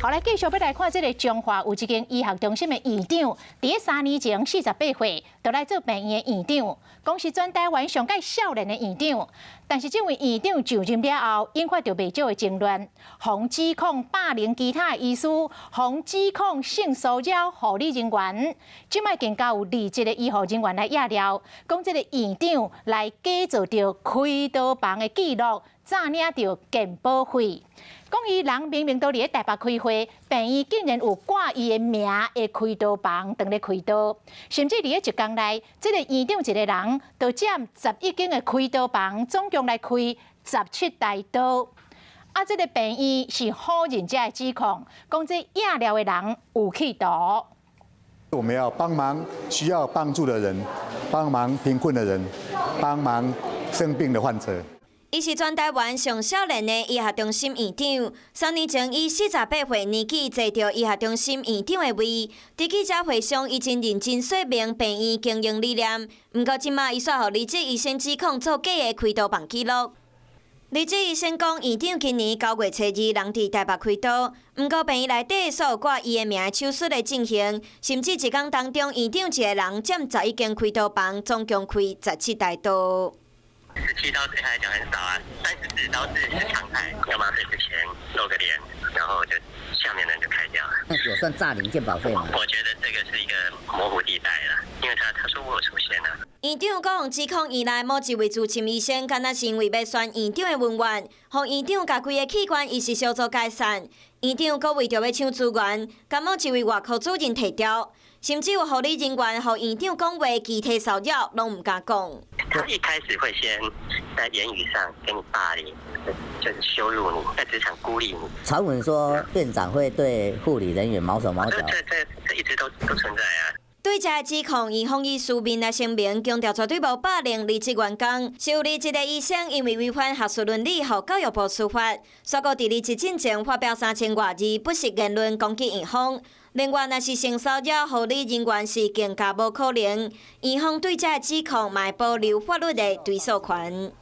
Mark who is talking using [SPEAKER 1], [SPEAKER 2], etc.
[SPEAKER 1] 好，來繼續欲來看這个彰化有一間醫學中心的院長，佇3年前48歲，就來做病院的院長，講是全台灣上蓋少年的院長。但是這位院長就任了後，引發著袂少的爭論，予指控霸凌其他的醫師，予指控性騷擾護理人員，這擺更加有離職的醫護人員來揭料，講這个院長來假造著開刀房的記錄，詐領著健保費。講伊人明明都佇咧台北開會，病院竟然有掛伊的名的開刀房，當咧開刀，甚至佇咧一工內，這个院長一个人就佔11間的開刀房，總共來開17台刀。啊，這个病院是否認這个指控，講這揭料的人有企圖。
[SPEAKER 2] 我們要幫忙需要幫助的人，幫忙貧困的人，幫忙生病的患者。
[SPEAKER 3] 伊是全台灣上少年的醫學中心院長，3年前以48歲年紀坐著醫學中心院長的位。佇記者會上，伊真認真說明病院經營理念。毋過這馬伊煞予離職醫生指控做假的開刀房記錄。離職醫生講，院長今年9月初2人佇台北開刀，毋過病院內底所有掛伊的名的手術的進行，甚至一工當中，院長一個人佔11間開刀房，總共開17台刀。
[SPEAKER 4] 17刀對他來講很少啊，34刀是常態。要麻醉之前露個臉，然後就下面人就開掉了。
[SPEAKER 5] 那有算詐領健保費嗎？
[SPEAKER 4] 我覺得這個是一個模糊地帶啦，因為他說我有出現啊。
[SPEAKER 3] 院長閣予指控院內某一位資深醫生，敢若是因為欲宣院長的恩怨，予院長共規个器官醫師小組解散。院長閣為著欲搶資源，共某一位外科主任提調，甚至有護理人員予院長講話肢體騷擾，攏毋敢講。
[SPEAKER 4] 他一開始會先在言語上給你霸凌，就是羞辱你，在職場孤立你。
[SPEAKER 5] 傳聞說院長會對護理人員毛手毛腳。
[SPEAKER 4] 這一直都存在啊。
[SPEAKER 3] 對這个指控，院方以書面來聲明，強調絕對無霸凌離職員工。是有離職的醫生因為違反學術倫理，予教育部處罰。煞閣佇離職進前發表3000外字不實言論攻擊院方。另外，若是性騷擾護理人員是更加無可能。院方對這个指控，嘛會保留法律的追訴權。